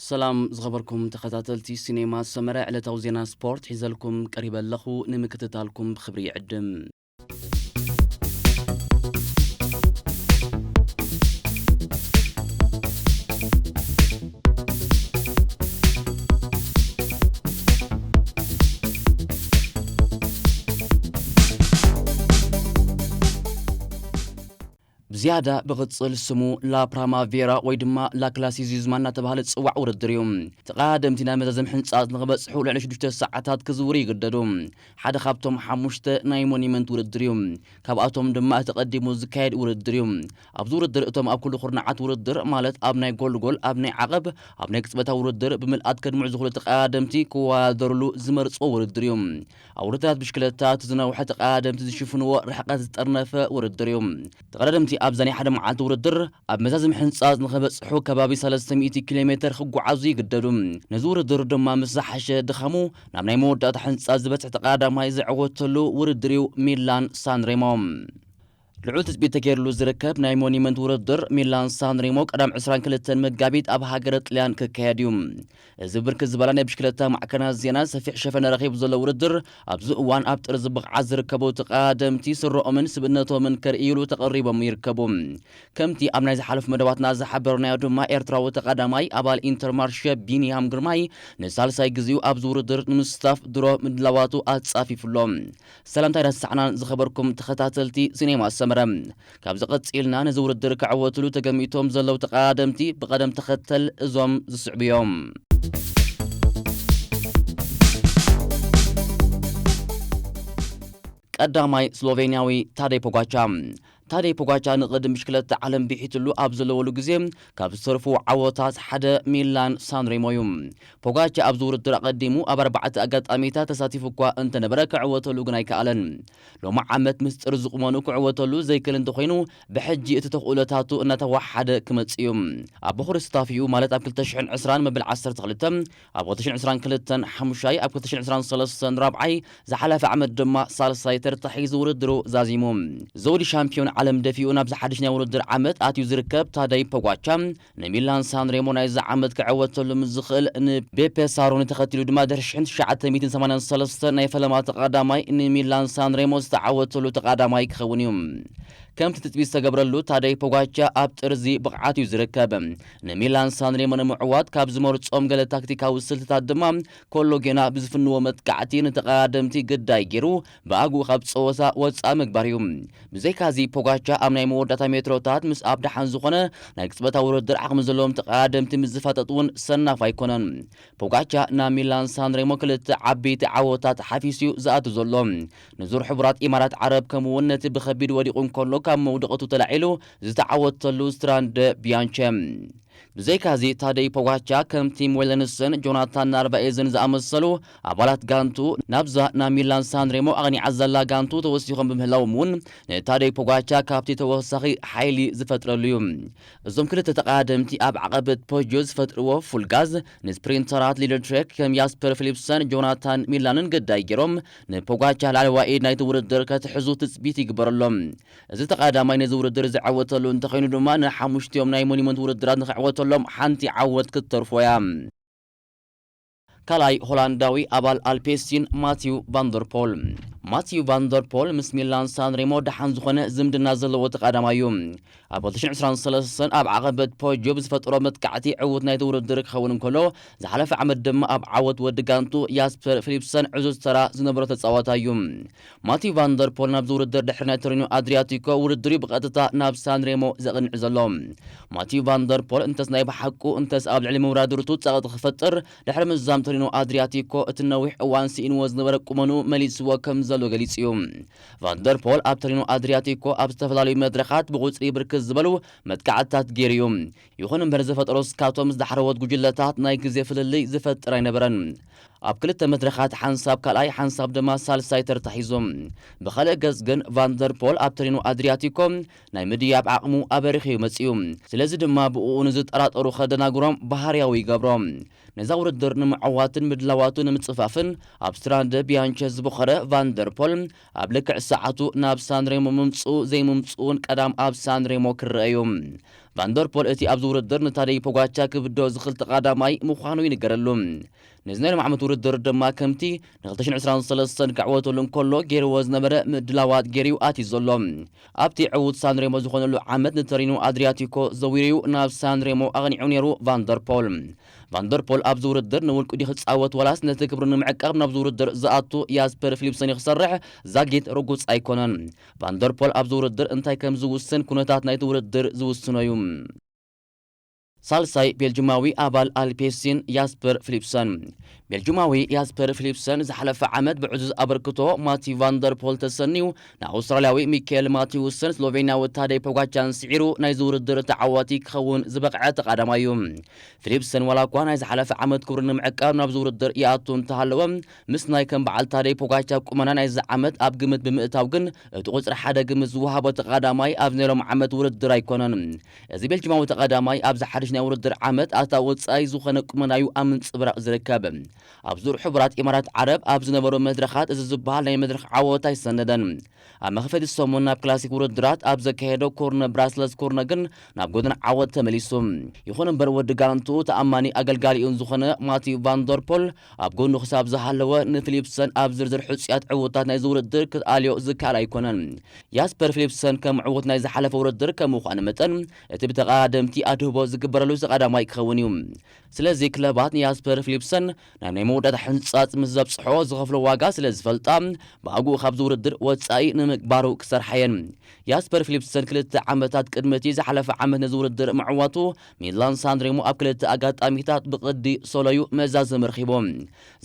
ሰላም ዝኸበርኩም ተኸታተልቲ ሲኔማ ሰመረ፣ ዕለታዊ ዜና ስፖርት ሒዘልኩም ቀሪበ ኣለኹ። ንምክትታልኩም ብኽብሪ ይዕድም። ብዝያዳ ብቕጽል ስሙ ላ ፕራማቬራ ወይ ድማ ላ ክላሲዚዝማ እናተባህለ ዝጽዋዕ ውድድር እዩ። ተቐዳደምቲ ናብ መዛዘሚ ሕንጻት ንኽበጽሑ ልዕሊ ሽዱሽተ ሰዓታት ክዝውሩ ይግደዱ። ሓደ ካብቶም ሓሙሽተ ናይ ሞኒመንት ውድድር እዩ። ካብኣቶም ድማ እቲ ቀዲሙ ዝካየድ ውድድር እዩ። ኣብዚ ውድድር እቶም ኣብ ኩሉ ኩርናዓት ውድድር፣ ማለት ኣብ ናይ ጎልጎል፣ ኣብ ናይ ዓቐብ፣ ኣብ ናይ ቅጽበታዊ ውድድር ብምልኣት ከድምዑ ዝኽእሉ ተቐዳደምቲ ክወዳደርሉ ዝመርጽዎ ውድድር እዩ። ኣብ ውድድራት ብሽክለታ እቲ ዝነውሐ ተቐዳደምቲ ዝሽፍንዎ ርሕቀት ዝጠርነፈ ውድድር እዩ። ተቐዳደምቲ ኣብዛ ናይ ሓደ መዓልቲ ውድድር ኣብ መዛዘሚ ሕንጻጽ ንኸበጽሑ ከባቢ ሰለስተ ሚእቲ ኪሎ ሜተር ክጓዓዙ ይግደዱ። ነዚ ውድድር ድማ ምስ ዝሓሸ ድኻሙ ናብ ናይ መወዳእታ ሕንጻጽ ዝበጽሕ ተቐዳዳማይ ዝዕወተሉ ውድድር እዩ ሚላን ሳንሬሞ። ልዑል ትጽቢት ተገይርሉ ዝርከብ ናይ ሞኒመንት ውድድር ሚላን ሳንሬሞ ቀዳም ዕስራን ክልተን መጋቢት ኣብ ሃገረ ጥልያን ክካየድ እዩ። እዚ ብርክት ዝበላ ናይ ብሽክለታ ማዕከናት ዜና ሰፊሕ ሸፈነ ረኺቡ ዘሎ ውድድር ኣብዚ እዋን ኣብ ጥርዚ ብቕዓት ዝርከቡ ተቐዳደምቲ ስረኦምን ስብእነቶምን ከርእይሉ ተቐሪቦም ይርከቡ። ከምቲ ኣብ ናይ ዝሓለፉ መደባትና ዝሓበርናዮ ድማ ኤርትራዊ ተቐዳማይ ኣባል ኢንተርማርሸ ቢንያም ግርማይ ንሳልሳይ ግዜኡ ኣብዚ ውድድር ንምስታፍ ድሮ ምድላዋቱ ኣጻፊፉ ኣሎ። ሰላምታ ረሳዕናን ዝኸበርኩም ተኸታተልቲ ሲኔማ ሰመረ። ካብዚ ቀጺልና ነዚ ውድድር ክዕወትሉ ተገሚቶም ዘለዉ ተቐዳደምቲ ብቐደም ተኸተል እዞም ዝስዕቡ እዮም። ቀዳማይ ስሎቬንያዊ ታደይ ፖጋቻ። ታደይ ፖጋቻ ንቕድም ብሽክለታ ዓለም ብሒትሉ ኣብ ዘለወሉ ግዜ ካብ ዝተርፉ ዓወታት ሓደ ሚላን ሳንሬሞ እዩ። ፖጋቻ ኣብዚ ውድድር ኣቐዲሙ ኣብ ኣርባዕተ ኣጋጣሚታት ተሳቲፉ እኳ እንተነበረ ክዕወተሉ ግን ኣይከኣለን። ሎሚ ዓመት ምስጢር ዝቑመኑ ክዕወተሉ ዘይክእል እንተኾይኑ ብሕጂ እቲ ተኽእሎታቱ እናተወሓደ ክመጽእ እዩ። ኣብ በኹሪ ስታፊኡ ማለት ኣብ ክልተ ሽሕን ዕስራን መበል ዓሰርተ ክልተ፣ ኣብ ክልተ ሽሕን ዕስራን ክልተን ሓሙሻይ፣ ኣብ ክልተ ሽሕን ዕስራን ሰለስተን ራብዓይ፣ ዝሓለፈ ዓመት ድማ ሳልሳይ ተርታ ሒዙ ውድድሩ ዛዚሙ። ዘውዲ ሻምፒዮን ዓለም ደፊኡ ናብዚ ሓድሽ ናይ ውድድር ዓመት ኣትዩ ዝርከብ ታዳይ ፖጓቻ ንሚላን ሳንሬሞ ናይዚ ዓመት ክዕወተሉ ምስ ዝኽእል ንቤፔ ሳሮኒ ተኸቲሉ ድማ ድሕሪ ሽሕን ትሽዓተ ሚእትን ሰማንያን ሰለስተን ናይ ፈለማ ተቐዳማይ ንሚላን ሳንሬሞ ዝተዓወተሉ ተቐዳማይ ክኸውን እዩ። ከምቲ ትጽቢት ዝተገብረሉ ታዳይ ፖጋቻ ኣብ ጥርዚ ብቕዓት እዩ ዝርከብ። ንሚላን ሳንሬሞ ንምዕዋት ካብ ዝመርጾም ገለ ታክቲካዊ ስልትታት ድማ ኮሎ ጌና ብዝፍንዎ መጥቃዕቲ ንተቐዳደምቲ ግዳይ ገይሩ ብኣግኡ ካብ ጸወታ ወጻኢ ምግባር እዩ። ብዘይካዚ ፖጋቻ ኣብ ናይ መወዳእታ ሜትሮታት ምስ ኣብ ደሓን ዝኾነ ናይ ቅጽበታዊ ውድድር ዓቕሚ ዘለዎም ተቐዳደምቲ ምስ ዝፋጠጥ እውን ሰናፍ ኣይኮነን። ፖጋቻ ናብ ሚላን ሳንሬሞ ክልተ ዓበይቲ ዓወታት ሓፊሱ እዩ ዝኣቱ ዘሎ። ንዙር ሕቡራት ኢማራት ዓረብ ከምኡ እውን ነቲ ብኸቢድ ወዲቑ እንከሎ ካብ መውደቐቱ ተላዒሉ ዝተዓወተሉ ስትራንደ ቢያንቸ። ብዘይካዚ ታደይ ፖጋቻ ከም ቲም ዌለንስን ጆናታን ናርቫኤዝን ዝኣመሰሉ ኣባላት ጋንቱ ናብዛ ናብ ሚላን ሳንሬሞ ኣቕኒዓ ዘላ ጋንቱ ተወሲኾም ብምህላዎም እውን ንታደይ ፖጋቻ ካብቲ ተወሳኺ ሓይሊ ዝፈጥረሉ እዩ። እዞም ክልተ ተቐዳደምቲ ኣብ ዓቐበት ፖጆ ዝፈጥርዎ ፉልጋዝ ንስፕሪንተራት ሊደል ትሬክ ከም ያስፐር ፊሊፕሰን፣ ጆናታን ሚላንን ግዳይ ገይሮም ንፖጋቻ ላዕለዋይ ኢድ ናይቲ ውድድር ከትሕዙ ትጽቢት ይግበረሎም። እዚ ተቐዳማይ ነዚ ውድድር ዝዕወተሉ እንተኾይኑ ድማ ንሓሙሽቲኦም ናይ ሞኒመንት ውድድራት ንኽዕወተሎም ሓንቲ ዓወት ክትተርፎ እያ። ካልኣይ ሆላንዳዊ ኣባል ኣልፔሲን ማቲው ቫንደርፖል። ማቲው ቫንደርፖል ምስ ሚላን ሳንሬሞ ደሓን ዝኾነ ዝምድና ዘለዎ ተቐዳማይ እዩ። ኣብ ክልተ ሽሕን ዕስራን ሰለስተን ኣብ ዓቐበት ፖጆ ብዝፈጠሮ መጥቃዕቲ ዕዉት ናይቲ ውድድር ክኸውን እንከሎ፣ ዝሓለፈ ዓመት ድማ ኣብ ዓወት ወዲ ጋንቱ ያስፐር ፊሊፕሰን ዕዙዝ ተራ ዝነበሮ ተጻዋታይ እዩ። ማቲው ቫንደርፖል ናብዚ ውድድር ድሕሪ ናይ ቶሪኖ ኣድሪያቲኮ ውድድሩ ብቐጥታ ናብ ሳንሬሞ ዘቕንዕ ዘሎ። ማቲው ቫንደርፖል እንተስ ናይ ብሓቁ እንተስ ኣብ ልዕሊ መውራድርቱ ጸቕጢ ክፈጥር ድሕሪ ምዛም ቶሪኖ ኣድሪያቲኮ እቲ ነዊሕ እዋን ስኢንዎ ዝነበረ ቁመኑ መሊስዎ ከም ዘሎ ገሊጹ እዩ። ቫንደርፖል ኣብ ቶሪኖ ኣድሪያቲኮ ኣብ ዝተፈላለዩ መድረኻት ብቑጽሪ ብርክት ዝበሉ መጥቃዕትታት ገይሩ እዩ። ይኹን እምበር ዝፈጠሮ ስካቶ ምስ ዳሕረዎት ጉጅለታት ናይ ግዜ ፍልልይ ዝፈጥር ኣይነበረን። ኣብ ክልተ መድረኻት ሓንሳብ ካልኣይ ሓንሳብ ድማ ሳልሳይ ተርታ ሒዞም። ብኻልእ ገጽ ግን ቫንደርፖል ኣብ ቶሪኖ ኣድሪያቲኮ ናይ ምድያብ ዓቕሙ ኣበሪኹ እዩ መጺኡ። ስለዚ ድማ ብእኡ ንዝጠራጠሩ ከደናግሮም ባህርያዊ ይገብሮም። ነዛ ውድድር ንምዕዋትን ምድላዋቱ ንምጽፋፍን ኣብ ስትራንደ ቢያንቸ ዝበኾረ ቫንደርፖል ኣብ ልክዕ ሰዓቱ ናብ ሳንሬሞ ምምጽኡ ዘይምምጽኡን ቀዳም ኣብ ሳንሬሞ ክረአ እዩ። ቫንደርፖል እቲ ኣብዚ ውድድር ንታደይ ፖጋቻ ክብዶ ዝኽእል ተቐዳማይ ምዃኑ ይንገረሉ። ነዚ ናይ ሎም ዓመት ውድድር ድማ ከምቲ ን2023 ክዕወተሉ እንከሎ ገይርዎ ዝነበረ ምድላዋት ገይሩ ኣትዩ ዘሎ። ኣብቲ ዕዉት ሳንሬሞ ዝኾነሉ ዓመት ንተሪኖ ኣድሪያቲኮ ዘዊሩዩ ናብ ሳንሬሞ ኣቕኒዑ ነይሩ ቫንደርፖል። ቫንደርፖል ኣብዚ ውድድር ንውልቁ ድዩ ክጻወት ዋላስ ነቲ ክብሩ ንምዕቃብ ናብዚ ውድድር ዝኣቱ ያስፐር ፊሊፕሰን እዩ ክሰርሕ ዛጊት ርጉጽ ኣይኮነን። ቫንደርፖል ኣብዚ ውድድር እንታይ ከም ዝውስን ኩነታት ናይቲ ውድድር ዝውስኖ እዩ። ሳልሳይ ቤልጅማዊ ኣባል ኣልፔሲን ያስፐር ፊሊፕሰን። ቤልጅማዊ ያስፐር ፊሊፕሰን ዝሓለፈ ዓመት ብዕዙዝ ኣበርክቶ ማቲ ቫንደርፖል ተሰንዩ ንኣውስትራልያዊ ሚካኤል ማቲውስን ስሎቬንያዊ ታደይ ፖጋቻን ስዒሩ ናይዚ ውድድር ተዓዋቲ ክኸውን ዝበቕዐ ተቓዳማይ እዩ። ፊሊፕሰን ዋላ እኳ ናይ ዝሓለፈ ዓመት ክብሩ ንምዕቃብ ናብዚ ውድድር ይኣቱ እንተሃለወ፣ ምስ ናይ ከም በዓል ታደይ ፖጋቻ ቁመና ናይዚ ዓመት ኣብ ግምት ብምእታው ግን እቲ ቁጽሪ ሓደ ግምት ዝወሃቦ ተቓዳማይ ኣብዚ ናይ ሎም ዓመት ውድድር ኣይኮነን። እዚ ቤልጅማዊ ተቐዳማይ ኣብዚ ሓድሽ ናይ ውድድር ዓመት ኣታ ወጻኢ ዝኾነ ቁመናዩ ኣብ ምንጽብራቕ ዝርከብ። ኣብ ዙር ሕቡራት ኢማራት ዓረብ ኣብ ዝነበሩ መድረኻት እዚ ዝበሃል ናይ መድረኽ ዓወት ኣይሰነደን። ኣብ መኽፈቲ ሰሙን ናብ ክላሲክ ውድድራት ኣብ ዘካየዶ ኮርነ ብራስለስ ኮርነ ግን ናብ ጎደና ዓወት ተመሊሱ። ይኹን እምበር ወዲ ጋንቱ ተኣማኒ ኣገልጋሊኡን ዝኾነ ማቲው ቫንደርፖል ኣብ ጎኑ ክሳብ ዝሃለወ ንፊሊፕሰን ኣብ ዝርዝር ሕጹያት ዕውታት ናይዚ ውድድር ክትኣልዮ ዝከኣል ኣይኮነን። ያስፐር ፊሊፕሰን ከም ዕዉት ናይ ዝሓለፈ ውድድር ከም ምዃኑ መጠን እቲ ብተቐዳደምቲ ኣድህቦ ዝግበረሉ ቀዳማይ ክኸውን እዩ። ስለዚ ክለባት ንያስፐር ፊሊፕሰን ናብ ናይ መወዳእታ ሕንጻጽ ምስ ዘብጽሖ ዝኸፍሎ ዋጋ ስለ ዝፈልጣ ብኣግኡ ካብዚ ውድድር ወጻኢ ንምግባሩ ክሰርሓ እየን። ያስፐር ፊሊፕሰን ክልተ ዓመታት ቅድሚ እቲ ዝሓለፈ ዓመት ነዚ ውድድር ምዕዋቱ ሚላን ሳንድሬሞ ኣብ ክልተ ኣጋጣሚታት ብቕዲ ሶሎዩ መዛዘሚ ረኺቡ።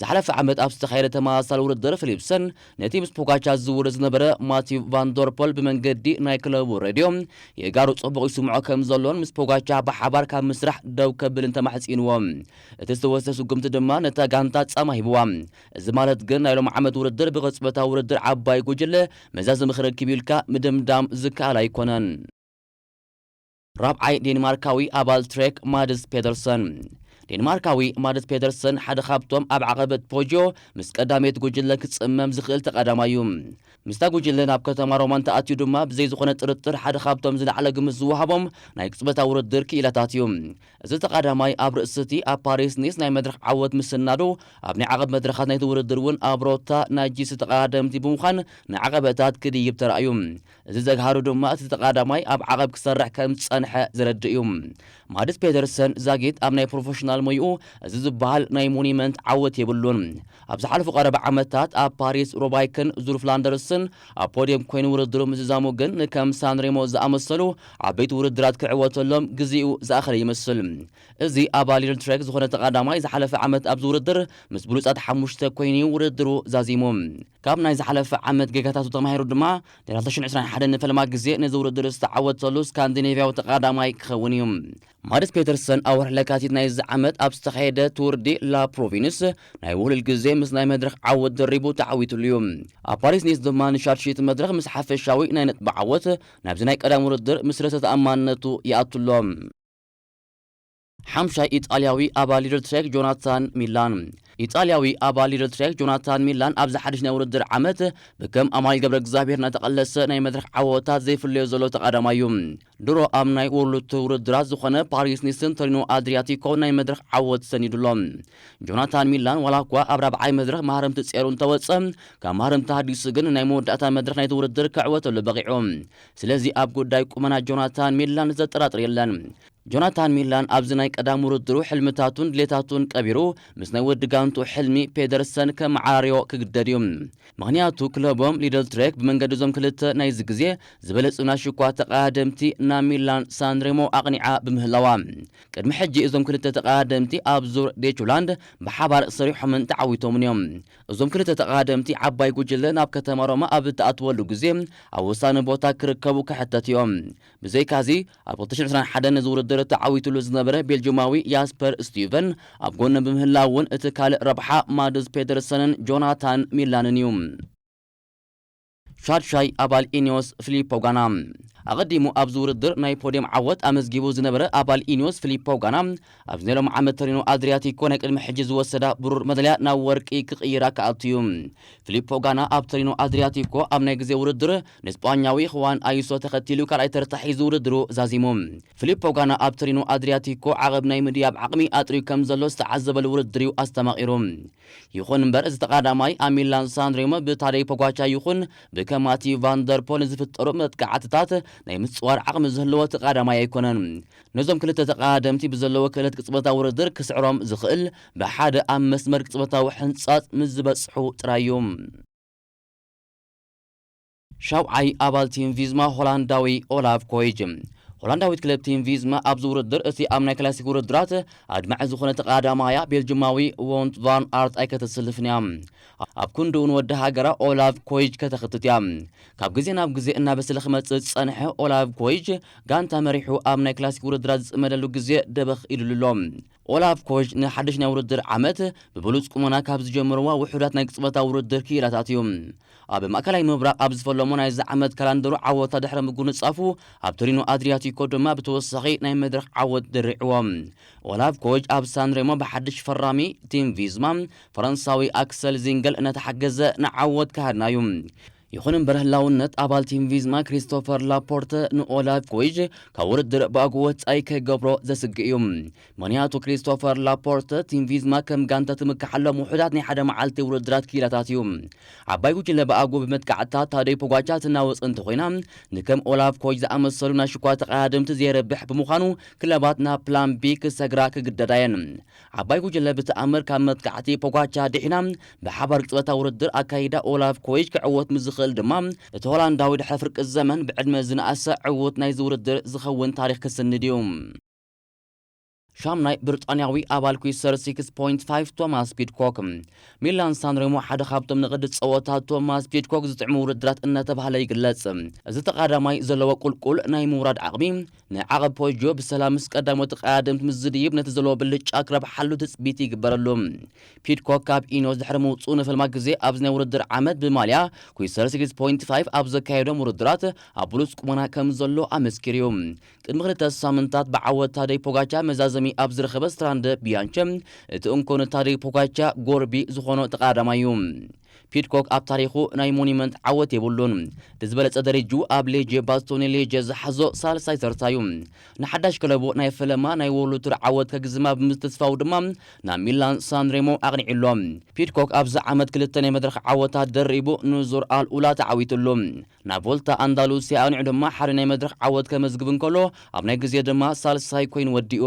ዝሓለፈ ዓመት ኣብ ዝተኻየደ ተመሳሳሊ ውድድር ፊሊፕሰን ነቲ ምስ ፖጋቻ ዝውር ዝነበረ ማቲቭ ቫንዶርፖል ብመንገዲ ናይ ክለቡ ሬድዮ የጋሩ ጽቡቕ ይስምዖ ከም ዘሎን ምስ ፖጋቻ ብሓባር ካብ ምስራሕ ደው ከብልን ተማሕጺንዎ። እቲ ዝተወስደ ስጉምቲ ድማ ነታ ጋንታ ጻማ ሂብዋ። እዚ ማለት ግን ናይ ሎም ዓመት ውድድር ብቕጽበታዊ ውድድር ዓባይ ጉጅለ መዛዘሚ ክረክብ ኢልካ ምድምዳም ዝከኣል ኣይኮነን። ራብዓይ ዴንማርካዊ ኣባል ትሬክ ማድስ ፔደርሰን። ዴንማርካዊ ማድስ ፔደርሰን ሓደ ካብቶም ኣብ ዓቐበት ፖጅዮ ምስ ቀዳመይቲ ጉጅለ ክጽመም ዝኽእል ተቐዳማይ እዩ። ምስታ ጉጅለ ናብ ከተማ ሮማ እንተኣትዩ ድማ ብዘይ ዝኾነ ጥርጥር ሓደ ካብቶም ዝለዓለ ግምት ዝወሃቦም ናይ ቅጽበታዊ ውድድር ክኢላታት እዩ። እዚ ተቐዳማይ ኣብ ርእሲ እቲ ኣብ ፓሪስ ኒስ ናይ መድረኽ ዓወት ምስናዱ ኣብ ናይ ዓቐብ መድረኻት ናይቲ ውድድር እውን ኣብ ሮታ ናይ ጂሲ ተቐዳደምቲ ብምዃን ንዓቐበታት ክድይብ ተራእዩ። እዚ ዘግሃሩ ድማ እቲ ተቐዳማይ ኣብ ዓቐብ ክሰርሕ ከም ዝጸንሐ ዘረድእ እዩ። ማድስ ፔደርሰን ዛጊት ኣብ ናይ ፕሮፌሽናል ሞይኡ እዚ ዝበሃል ናይ ሞኒመንት ዓወት የብሉን። ኣብ ዝሓለፉ ቀረባ ዓመታት ኣብ ፓሪስ ሮባይክን ዙር ፍላንደርስን ኣብ ፖድየም ኮይኑ ውድድሩ ምዝዛሙ ግን ንከም ሳንሬሞ ዝኣመሰሉ ዓበይቲ ውድድራት ክዕወተሎም ግዜኡ ዝኣኸለ ይመስል። እዚ ኣባል ሊድል ትሬክ ዝኾነ ተቐዳማይ ዝሓለፈ ዓመት ኣብዚ ውድድር ምስ ብሉጻት ሓሙሽተ ኮይኑ ውድድሩ ዛዚሙ። ካብ ናይ ዝሓለፈ ዓመት ጌጋታቱ ተማሂሩ ድማ ን2021 ንፈለማ ግዜ ነዚ ውድድር ዝተዓወተሉ ስካንዲኔቭያዊ ተቐዳማይ ክኸውን እዩ። ማድስ ፔተርሰን ኣብ ወርሒ ለካቲት ናይዚ ዓመት ኣብ ዝተኻየደ ቱር ዲ ላ ፕሮቪንስ ናይ ውህሉል ግዜ ምስ ናይ መድረኽ ዓወት ደሪቡ ተዓዊትሉ እዩ። ኣብ ፓሪስ ኒስ ድማ ንሻድሽይቲ መድረኽ ምስ ሓፈሻዊ ናይ ነጥቢ ዓወት ናብዚ ናይ ቀዳም ውድድር ምስ ርእሰ ተኣማንነቱ ይኣቱ ኣሎ። ሓምሻይ ኢጣልያዊ ኣባል ሊድል ትሬክ ጆናታን ሚላን። ኢጣልያዊ ኣባል ሊድል ትሬክ ጆናታን ሚላን ኣብዚ ሓድሽ ናይ ውድድር ዓመት ብከም ኣማኑኤል ገብረ እግዚኣብሔር እናተቐለሰ ናይ መድረኽ ዓወታት ዘይፍለዮ ዘሎ ተቐዳማይ እዩ። ድሮ ኣብ ናይ ወርልድ ቱር ውድድራት ዝኾነ ፓሪስ ኒስን ቶሪኖ ኣድሪያቲኮ ናይ መድረኽ ዓወት ሰኒዱ ኣሎ። ጆናታን ሚላን ዋላ እኳ ኣብ ራብዓይ መድረኽ ማህረምቲ ጸይሩ እንተወጸ፣ ካብ ማህረምቲ ተሃዲሱ ግን ናይ መወዳእታ መድረኽ ናይቲ ውድድር ክዕወተሉ በቒዑ። ስለዚ ኣብ ጉዳይ ቁመና ጆናታን ሚላን ዘጠራጥር የለን። ጆናታን ሚላን ኣብዚ ናይ ቀዳም ውድድሩ ሕልምታቱን ድሌታቱን ቀቢሩ ምስ ናይ ወዲ ጋንቱ ሕልሚ ፔደርሰን ከመዓራርዮ ክግደድ እዩ። ምኽንያቱ ክለቦም ሊደል ትሬክ ብመንገዲ እዞም ክልተ ናይዚ ግዜ ዝበለጹ ናሽኳ ተቐዳደምቲ ናብ ሚላን ሳንሬሞ ኣቕኒዓ ብምህላዋ፣ ቅድሚ ሕጂ እዞም ክልተ ተቐዳደምቲ ኣብ ዙር ዴቹላንድ ብሓባር ሰሪሖምን ተዓዊቶምን እዮም። እዞም ክልተ ተቐዳደምቲ ዓባይ ጉጅለ ናብ ከተማ ሮማ ኣብ እተኣትወሉ ግዜ ኣብ ወሳኒ ቦታ ክርከቡ ክሕተት እዮም። ብዘይካዚ ኣብ 2021 ነዚ ውድድር ተዓዊትሉ ዝነበረ ቤልጅማዊ ያስፐር ስቲቨን ኣብ ጎኖም ብምህላው እውን እቲ ካልእ ረብሓ ማድስ ፔደርሰንን ጆናታን ሚላንን እዩ። ሻድሻይ ኣባል ኢኒዮስ ፊሊፖ ጋና። ኣቐዲሙ ኣብዚ ውድድር ናይ ፖድየም ዓወት ኣመዝጊቡ ዝነበረ ኣባል ኢኒዮስ ፊሊፖ ጋና፣ ኣብዚ ናይ ሎም ዓመት ተሪኖ ኣድሪያቲኮ ናይ ቅድሚ ሕጂ ዝወሰዳ ብሩር መዳልያ ናብ ወርቂ ክቕይራ ክኣቱ እዩ። ፊሊፖ ጋና ኣብ ተሪኖ ኣድሪያቲኮ ኣብ ናይ ግዜ ውድድር ንስጳኛዊ ኹዋን ኣዩሶ ተኸቲሉ ካልኣይ ተርታ ሒዙ ውድድሩ ዛዚሙ። ፊሊፖ ጋና ኣብ ተሪኖ ኣድሪያቲኮ ዓቐብ ናይ ምድያብ ዓቕሚ ኣጥርዩ ከም ዘሎ ዝተዓዘበሉ ውድድር እዩ ኣስተማቒሩ። ይኹን እምበር፣ እዚ ተቓዳማይ ኣብ ሚላን ሳንሬሞ ብታደይ ፖጋቻ ይኹን ብከማቲ ቫንደርፖል ንዝፍጠሩ መጥቃዕትታት ናይ ምጽዋር ዓቕሚ ዝህልዎ ተቓዳማይ ኣይኮነን። ነዞም ክልተ ተቓደምቲ ብዘለዎ ክእለት ቅጽበታዊ ውድድር ክስዕሮም ዝኽእል ብሓደ ኣብ መስመር ቅጽበታዊ ሕንጻጽ ምስ ዝበጽሑ ጥራይ እዩ። ሻውዓይ ኣባል ቲም ቪዝማ ሆላንዳዊ ኦላቭ ኮይጅ። ሆላንዳዊት ክለብ ቲም ቪዝማ ኣብዚ ውድድር፣ እቲ ኣብ ናይ ክላሲክ ውድድራት ኣድማዒ ዝኾነ ተቓዳማያ ቤልጅማዊ ዎንት ቫን ኣርት ኣይከተስልፍን እያ። ኣብ ክንድኡ ንወዲ ሃገራ ኦላቭ ኮይጅ ከተኽትት እያ። ካብ ግዜ ናብ ግዜ እናበሰለ ክመጽእ ዝጸንሐ ኦላቭ ኮይጅ፣ ጋንታ መሪሑ ኣብ ናይ ክላሲክ ውድድራት ዝጽመደሉ ግዜ ደበኽ ኢሉሉ ኣሎ። ኦላቭ ኮይጅ ንሓድሽ ናይ ውድድር ዓመት ብብሉጽ ቁመና ካብ ዝጀመርዋ ውሑዳት ናይ ቅጽበታዊ ውድድር ክኢላታት እዩ። ኣብ ማእከላይ ምብራቕ ኣብ ዝፈለሞ ናይዚ ዓመት ካላንደሩ ዓወታ ድሕሪ ምጉንጻፉ፣ ኣብ ቶሪኖ ኣድሪያቲኮ ድማ ብተወሳኺ ናይ መድረኽ ዓወት ደሪዕዎ። ኦላቭ ኮይጅ ኣብ ሳንሬሞ ብሓድሽ ፈራሚ ቲም ቪዝማ ፈረንሳዊ ኣክሰል ዚንገል እናተሓገዘ ንዓወት ክሃድና እዩ። ይኹን እምበር፣ ህላውነት ኣባል ቲም ቪዝማ ክሪስቶፈር ላፖርተ ንኦላቭ ኮይጅ ካብ ውድድር ብኣግኡ ወጻኢ ከይገብሮ ዘስግእ እዩ። ምኽንያቱ፣ ክሪስቶፈር ላፖርተ ቲም ቪዝማ ከም ጋንታ ትምክሓሎም ውሑዳት ናይ ሓደ መዓልቲ ውድድራት ክኢላታት እዩ። ዓባይ ጉጅለ ብኣግኡ ብመጥቃዕታ ታደይ ፖጋቻ ትናወጽ እንተኾይና፣ ንከም ኦላቭ ኮይጅ ዝኣመሰሉ ናይ ሽኳ ተቐዳደምቲ ዘየረብሕ ብምዃኑ፣ ክለባት ናብ ፕላን ቢ ክሰግራ ክግደዳ እየን። ዓባይ ጉጅለ ብተኣምር ካብ መጥቃዕቲ ፖጋቻ ድሒና ብሓባር ቅጽበታዊ ውድድር ኣካይዳ ኦላቭ ኮይጅ ክዕወት ምስ ዝኽእል ድማ፣ እቲ ሆላንዳዊ ድሕሪ ፍርቂ ዘመን ብዕድመ ዝነኣሰ ዕዉት ናይዚ ውድድር ዝኸውን ታሪኽ ክስንድ እዩ። ሻምናይ ብሪጣንያዊ ኣባል ኩይሰር ሲክስ ፖይንት ፋይቭ ቶማስ ፒድኮክ። ሚላን ሳንሬሞ ሓደ ካብቶም ንቕዲ ጸወታ ቶማስ ፒድኮክ ዝጥዕሙ ውድድራት እናተባህለ ይግለጽ። እዚ ተቓዳማይ ዘለዎ ቁልቁል ናይ ምውራድ ዓቕሚ፣ ንዓቐብ ፖጆ ብሰላም ምስ ቀዳሞት ተቐዳደምቲ ምስ ዝድይብ፣ ነቲ ዘለዎ ብልጫ ክረብሓሉ ትጽቢት ይግበረሉ። ፒድኮክ ካብ ኢኖስ ድሕሪ ምውጽኡ ንፈልማ ግዜ ኣብዚ ናይ ውድድር ዓመት ብማልያ ኩይሰር ሲክስ ፖይንት ፋይቭ ኣብ ዘካየዶም ውድድራት ኣብ ብሉጽ ቁመና ከም ዘሎ ኣመስኪሩ እዩ። ቅድሚ ክልተ ሳምንታት ብዓወት ታደይ ፖጋቻ መዛዘሚ ኣብ ዝረኸበ ስትራንደ ቢያንቸ፣ እቲ እንኮ ንታደይ ፖጋቻ ጎርቢ ዝኾኖ ተቐዳዳማይ እዩ። ፒድኮክ ኣብ ታሪኹ ናይ ሞኒመንት ዓወት የብሉን። እቲ ዝበለጸ ደረጅኡ ኣብ ሌጀ ባስቶኒ ሌጀ ዝሓዞ ሳልሳይ ተርታ እዩ። ንሓዳሽ ክለቡ ናይ ፈለማ ናይ ዎርልድ ቱር ዓወት ከግዝማ ብምትስፋው ድማ ናብ ሚላን ሳንሬሞ ኣቕኒዑ ኣሎ። ፒድኮክ ኣብዚ ዓመት ክልተ ናይ መድረኽ ዓወታት ደሪቡ ንዙር ኣልኡላ ተዓዊቱሉ። ናብ ቮልታ ኣንዳሉሲያ ኣቕኒዑ ድማ ሓደ ናይ መድረኽ ዓወት ከመዝግብ እንከሎ፣ ኣብ ናይ ግዜ ድማ ሳልሳይ ኮይኑ ወዲኡ።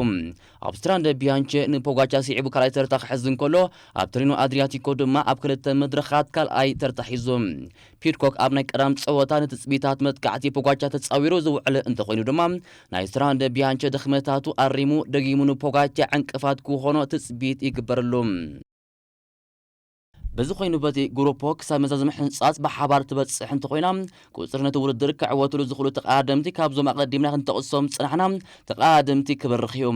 ኣብ ስትራንደ ቢያንቸ ንፖጋቻ ስዒቡ ካልኣይ ተርታ ክሕዝ እንከሎ፣ ኣብ ቶሪኖ ኣድሪያቲኮ ድማ ኣብ ክልተ መድረኻት ካልኣይ ተርታ ሒዙ። ፒድኮክ ኣብ ናይ ቀዳም ጸወታ ንትጽቢታት መጥቃዕቲ ፖጋቻ ተጻዊሩ ዝውዕል እንተኾይኑ ድማ፣ ናይ ስትራንደ ቢያንቸ ድኽመታቱ ኣሪሙ ደጊሙ ንፖጋቻ ዕንቅፋት ክኾኖ ትጽቢት ይግበረሉ። በዚ ኮይኑ፣ በቲ ግሩፖ ክሳብ መዛዘሚ ሕንጻጽ ብሓባር ትበጽሕ እንተኾይና፣ ቁጽሪ ነቲ ውድድር ክዕወትሉ ዝኽእሉ ተቐዳደምቲ ካብዞም ኣቐዲምና ክንጠቕሶም ዝጸናሕና ተቐዳደምቲ ክበርኽ እዩ።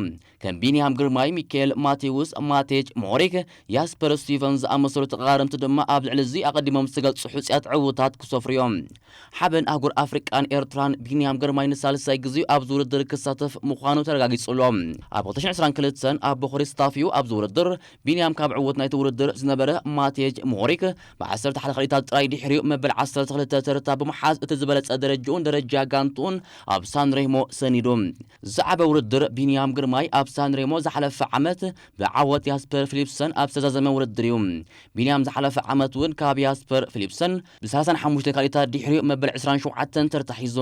ከም ቢንያም ግርማይ፣ ሚካኤል ማቴዎስ፣ ማቴጅ ሞሪክ፣ ያስፐር ስቲቨን ዝኣመሰሉ ተቐዳደምቲ ድማ ኣብ ልዕሊ እዚ ኣቐዲሞም ዝተገልጹ ሕጹያት ዕዉታት ክሰፍሩ እዮም። ሓበን ኣህጉር ኣፍሪቃን ኤርትራን ቢንያም ግርማይ ንሳልሳይ ግዜኡ ኣብዚ ውድድር ክሳተፍ ምዃኑ ተረጋጊጹ ኣሎ። ኣብ ክልተ ሽሕን ዕስራን ክልተን ኣብ ቦኹሪ ስታፍዩ ኣብዚ ውድድር ቢንያም ካብ ዕዉት ናይቲ ውድድር ዝነበረ ማቴጅ ሞሪክ ብዓሰርተ ሓደ ካልኢታት ጥራይ ድሕሪኡ መበል ዓሰርተ ክልተ ተርታ ብምሓዝ እቲ ዝበለጸ ደረጃኡን ደረጃ ጋንትኡን ኣብ ሳንሬሞ ሰኒዱ። ዝዓበ ውድድር ቢንያም ግርማይ ኣብ ሳንሬሞ ዝሓለፈ ዓመት ብዓወት ያስፐር ፊሊፕሰን ኣብ ዝተዛዘመ ውድድር እዩ። ቢንያም ዝሓለፈ ዓመት እውን ካብ ያስፐር ፊሊፕሰን ብ ሰላሳን ሓሙሽተ ካልኢታት ድሕሪኡ መበል ዕስራን ሸውዓተን ተርታ ሒዙ።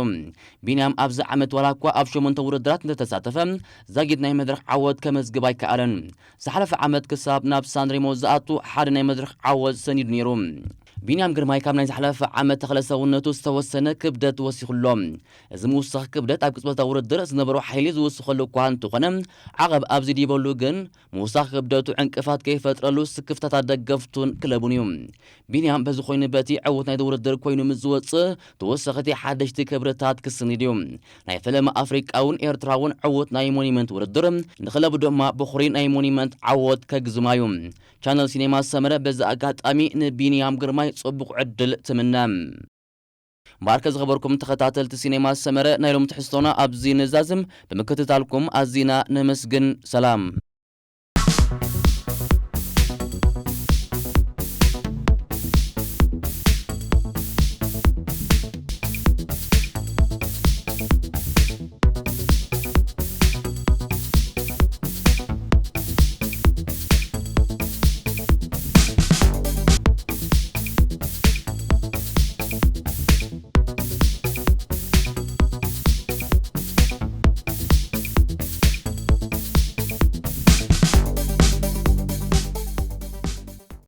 ቢንያም ኣብዚ ዓመት ዋላ እኳ ኣብ ሸሞንተ ውድድራት እንተተሳተፈ፣ ዛጊት ናይ መድረኽ ዓወት ከመዝግብ ኣይከኣለን። ዝሓለፈ ዓመት ክሳብ ናብ ሳንሬሞ ዝኣቱ ሓደ ናይ መድረኽ ዓወት ሰኒዱ ነይሩ። ቢንያም ግርማይ ካብ ናይ ዝሓለፈ ዓመት ተኽለ ሰውነቱ ዝተወሰነ ክብደት ወሲኹ ኣሎ። እዚ ምውሳኽ ክብደት ኣብ ቅጽበታዊ ውድድር ዝነበሮ ሓይሊ ዝውስኸሉ እኳ እንተኾነ፣ ዓቐብ ኣብ ዝድይበሉ ግን ምውሳኽ ክብደቱ ዕንቅፋት ከይፈጥረሉ ስክፍታታት ደገፍቱን ክለቡን እዩ። ቢንያም በዚ ኮይኑ በቲ ዕዉት ናይቲ ውድድር ኮይኑ ምስ ዝወጽእ ተወሰኽቲ ሓደሽቲ ክብርታት ክስንድ እዩ። ናይ ፈለማ ኣፍሪቃውን ኤርትራውን ዕዉት ናይ ሞኒመንት ውድድር፣ ንክለቡ ድማ ብኹሪ ናይ ሞኒመንት ዓወት ከግዝማ እዩ። ቻነል ሲኔማ ሰመረ በዚ ኣጋጣሚ ንቢንያም ግርማይ ጽቡቕ ዕድል ትምነ። እምበኣርከ ዝኸበርኩም ተኸታተልቲ ሲኔማ ሰመረ፣ ናይ ሎም ትሕዝቶና ኣብዚ ንዛዝም። ብምክትታልኩም ኣዚና ነመስግን። ሰላም።